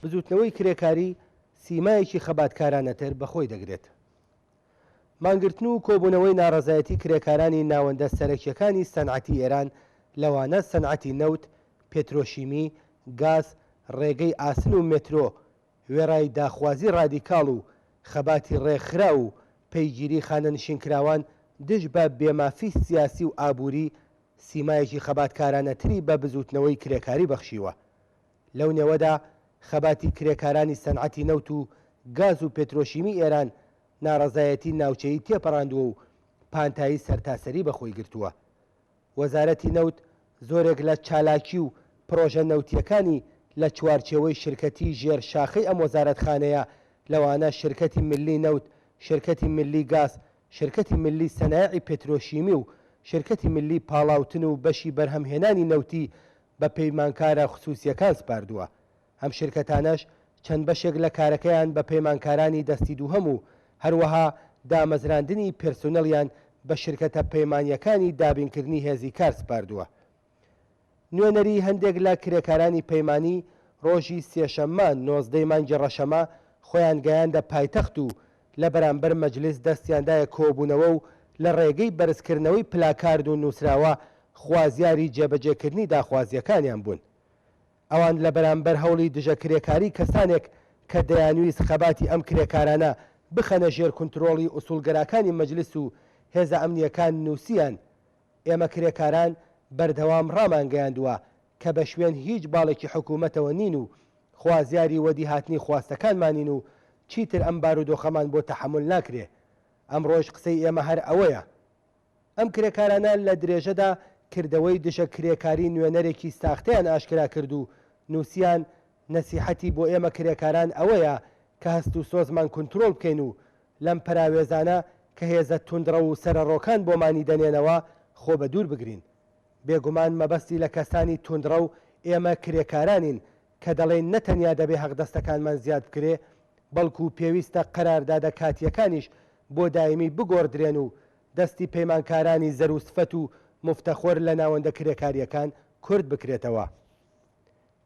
بزووتنەوەی کرێکاری سیمایەکی خەباتکارانەتر بە خۆی دەگرێت. مانگرتن و کۆبوونەوەی ناڕەزایەتی کرێکارانی ناوەندە سەرەکییەکانی سەنعەتی ئێران لەوانە سەنعەتی نەوت، پێترۆشیمی، گاز، ڕێگەی ئاسن و مێترۆ، وێڕای داخوازی ڕادیکاڵ و خەباتی ڕێکخراو و پەیگیری خانەنشینکراوان دژ بە بێمافی سیاسی و ئابووری، سیمایەکی خەباتکارانەتری بە بزووتنەوەی کرێکاری بەخشیوە. لەو نێوەدا خەباتی کرێکارانی سەنعەتی نەوت و گاز و پێترۆشیمی ئێران ناڕەزایەتی ناوچەیی تێپەڕاندووە و پانتایی سەرتاسەری بەخۆی گرتووە. وەزارەتی نەوت زۆرێک لە چالاکی و پڕۆژە نەوتییەکانی لە چوارچێوەی شرکەتی ژێر شاخەی ئەم وەزارەتخانەیە لەوانە شرکەتی ملی نەوت، شرکەتی ملی گاز، شرکەتی ملی سەنایعی پێترۆشیمی و شرکەتی ملی پاڵاوتن و بەشی بەرهەمهێنانی نەوتی بە پەیمانکارە خسوسییەکان سپاردووە. ئەم شرکەتانەش چەند بەشێک لە کارەکەیان بە پەیمانکارانی دەستی دووهەم و هەروەها دامەزراندنی پێرسونڵیان بە شرکەتە پەیمانییەکانی دابینکردنی هێزی کار سپاردووە. نوێنەری هەندێک لە کرێکارانی پەیمانی ڕۆژی سێشەممە 19 ی مانگی ڕەشەمە خۆیان گەیاندە پایتەخت و لە بەرامبەر مەجلیس دەستیان دایە کۆبوونەوە و لە ڕێگەی بەرزکردنەوەی پلاکارد و نووسراوە خوازیاری جێبەجێکردنی داخوازییەکانیان بوون. ئەوان لە بەرامبەر هەوڵی دژە کرێکاری کەسانێک کە دەیانویست خەباتی ئەم کرێکارانە بخەنە ژێر کونترۆڵی ئوسوڵگەراکانی مەجلیس و هێزە ئەمنییەکان نووسیان ئێمە کرێکاران بەردەوام ڕامانگەیاندووە کە بە شوێن هیچ باڵێکی حکوومەتەوە نین و خوازیاری وەدیهاتنی خواستەکانمانین و چیتر ئەم بارودۆخەمان بۆ تەحەمول ناکرێ. ئەمڕۆش قسەی ئێمە هەر ئەوەیە. ئەم کرێکارانە لە درێژەدا کردەوەی دژە کرێکاری نوێنەرێکی ساختەیان ئاشکرا کرد و نووسیان نەسیحەتی بۆ ئێمە کرێکاران ئەوەیە کە هەست و سۆزمان کونترۆڵ بکەین و لەم پەراوێزانە کە هێزە توندڕەو و سەرەڕۆکان بۆمانی دەنێنەوە خۆ بە دوور بگرین. بێگومان مەبەستی لە کەسانی توندڕەو ئێمە کرێکارانین کە دەڵێین نە تەنیا دەبێ هەقدەستەکانمان زیاد بکرێ بەڵکوو پێویستە قەراردادە کاتییەکانیش بۆ دایمی بگۆڕدرێن و دەستی پەیمانکارانی زەروسفەت و مفتەخۆر لە ناوەندە کرێکارییەکان کورت بکرێتەوە.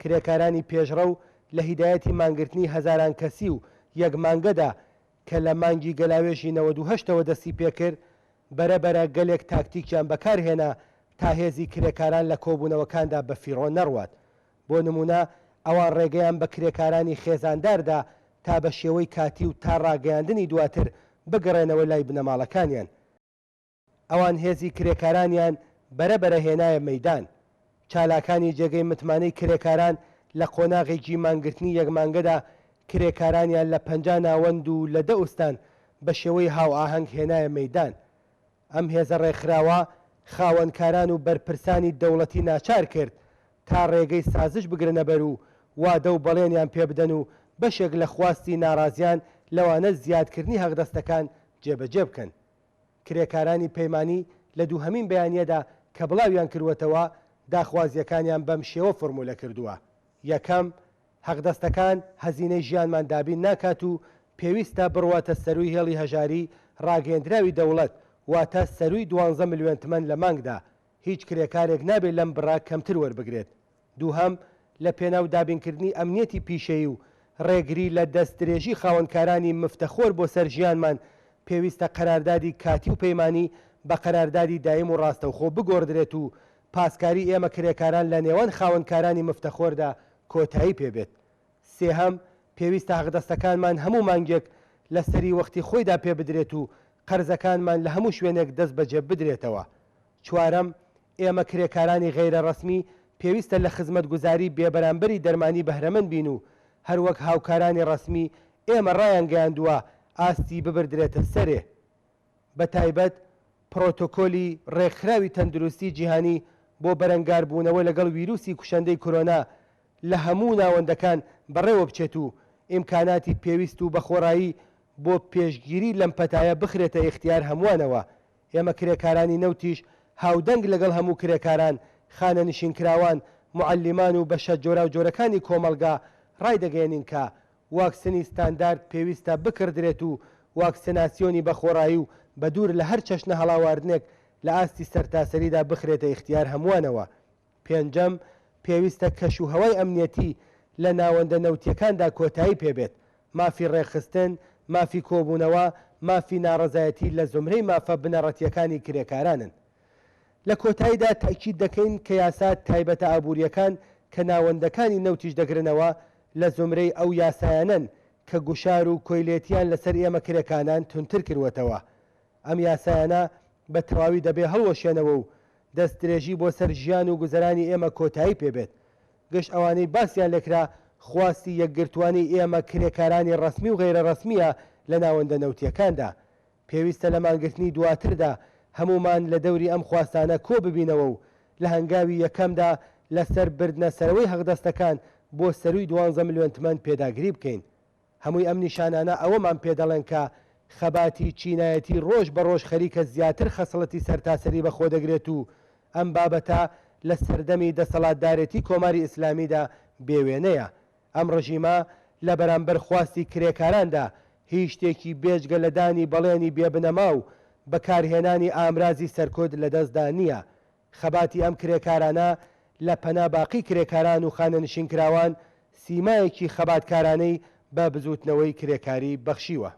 کرێکارانی پێشڕەو لە هیدایەتی مانگرتنی هەزاران کەسی و یەک مانگەدا کە لە مانگی گەلاوێژی 98 ەوە دەستی پێکرد، بەرە بەرە گەلێک تاکتیکیان بەکار هێنا تا هێزی کرێکاران لە کۆبوونەوەکاندا بەفیڕۆ نەڕوات. بۆ نموونە ئەوان ڕێگەیان بە کرێکارانی خێزاندار دا تا بە شێوەی کاتی و تا ڕاگەیاندنی دواتر بگەڕێنەوە لای بنەماڵەکانیان. ئەوان هێزی کرێکارانیان بەرە بەرە هێنایە مەیدان. چالاکانی جێگەی متمانەی کرێکاران لە قۆناغێکی مانگرتنی یەک مانگەدا کرێکارانیان لە 50 ناوەند و لە دە ئوستان بە شێوەی هاوئاهەنگ هێنایە مەیدان. ئەم هێزە ڕێکخراوە خاوەنکاران و بەرپرسانی دەوڵەتی ناچار کرد تا ڕێگەی سازش بگرنەبەر و وادە و بەڵێنیان پێبدەن و بەشێک لە خواستی ناڕازیان لەوانە زیادکردنی هەقدەستەکان جێبەجێ بکەن. کرێکارانی پەیمانی لە دووهەمین بەیانیەدا کە بڵاویان کرووەتەوە داخوازییەکانیان بەم شێوە فۆرمولە کردووە، یەکەم، هەقدەستەکان هەزینەی ژیانمان دابین ناکات و پێویستە بڕواتە سەرووی هێڵی هەژاری ڕاگەیەندراوی دەوڵەت واتە سەرووی دوانزە ملیۆن تمەن لە مانگدا، هیچ کرێکارێک نابێ لەم بڕە کەمتر وەربگرێت. دووهەم، لە پێناو دابینکردنی ئەمنیەتی پیشەیی و ڕێگری لە دەستدرێژی خاوەنکارانی مفتەخۆر بۆ سەر ژیانمان، پێویستە قەراردادی کاتی و پەیمانی بە قەراردادی دایم و ڕاستەوخۆ بگۆڕدرێت و پاسکاری ئێمە کرێکاران لە نێوان خاوەنکارانی مفتەخۆردا کۆتایی پێ بێت. سێهەم، پێویستە هەقدەستەکانمان هەموو مانگێک لە سەری وەختی خۆیدا پێ بدرێت و قەرزەکانمان لە هەموو شوێنێک دەست بەجێ بدرێتەوە. چوارەم، ئێمە کرێکارانی غەیرە ڕەسمی پێویستە لە خزمەتگوزاری بێبەرامبەری دەرمانی بەهرەمەند بین و هەروەک هاوکارانی ڕەسمی ئێمە ڕایانگەیاندووە ئاستی ببردرێتە سەرێ بە تایبەت پڕۆتۆکۆلی ڕێکخراوی تەندروستی جیهانی بۆ بەرەنگاربوونەوە لەگەڵ ویروسی کوشەندەی کۆرۆنا لە هەموو ناوەندەکان بەڕێوە بچێت و ئیمکاناتی پێویست و بەخۆڕایی بۆ پێشگیری لەم پەتایە بخرێتە ئیختیار هەمووانەوە ئێمە کرێکارانی نەوتیش هاودەنگ لەگەڵ هەموو کرێکاران، خانەنشینکراوان، موعەلیمان و بەشە جۆراوجۆرەکانی کۆمەڵگا ڕایدەگەیەنین کە واکسنی ستاندارد پێویستە بکڕدرێت و واکسناسیۆنی بەخۆڕایی و بەدوور لە هەر چەشنە هەڵاواردنێک لە ئاستی سەرتاسەریدا بخرێتە ئیختیار هەمووانەوە. پێنجەم، پێویستە کەش و هەوای ئەمنیەتی لە ناوەندە نەوتییەکاندا کۆتایی پێ بێت. مافی ڕێکخستن، مافی کۆبوونەوە، مافی ناڕەزایەتی لە زومرەی مافە بنەڕەتییەکانی کرێکارانن. لە کۆتاییدا تەئکید دەکەین کە یاسا تایبەتە ئابوورییەکان کە ناوەندەکانی نەوتیش دەگرنەوە، لە زومرەی ئەو یاسایانەن کە گوشار و کۆیلێتییان لەسەر ئێمە کرێکانان توندتر کرووەتەوە. ئەم یاسایانە بە تەواوی دەبێ هەڵوەشێنەوە و دەستدرێژی بۆ سەر ژیان و گوزەرانی ئێمە کۆتایی پێ بێت. گشت ئەوانەی باسیان لێکرا خواستی یەکگرتووانەی ئێمە کرێکارانی ڕەسمی و غەیرە ڕەسمییە لە ناوەندە نەوتییەکاندا. پێویستە لە مانگرتنی دواتردا هەموومان لە دەوری ئەم خواستانە کۆ ببینەوە و لە هەنگاوی یەکەمدا لە سەر بردنە سەرەوەی هەقدەستەکان بۆ سەرووی دوانزە ملیۆن تمەن پێداگری بکەین. هەمووی ئەم نیشانانە ئەوەمان پێ دەڵێن کە خەباتی چینایەتی ڕۆژ بە ڕۆژ خەریکە زیاتر خەسڵەتی سەرتاسەری بە خۆ دەگرێت و ئەم بابەتە لە سەردەمی دەسەڵاتدارێتی کۆماری ئیسلامیدا بێ وێنەیە. ئەم ڕژیمە لە بەرامبەر خواستی کرێکاراندا هیچ شتێکی بێجگە لە دانی بەڵێنی بێ بنەما و بەکارهێنانی ئامرازی سەرکوت لە دەستدا نییە. خەباتی ئەم کرێکارانە لە پەنا باقی کرێکاران و خانەنشینکراوان سیمایەکی خەباتکارانەی بە بزووتنەوەی کرێکاری بەخشیوە.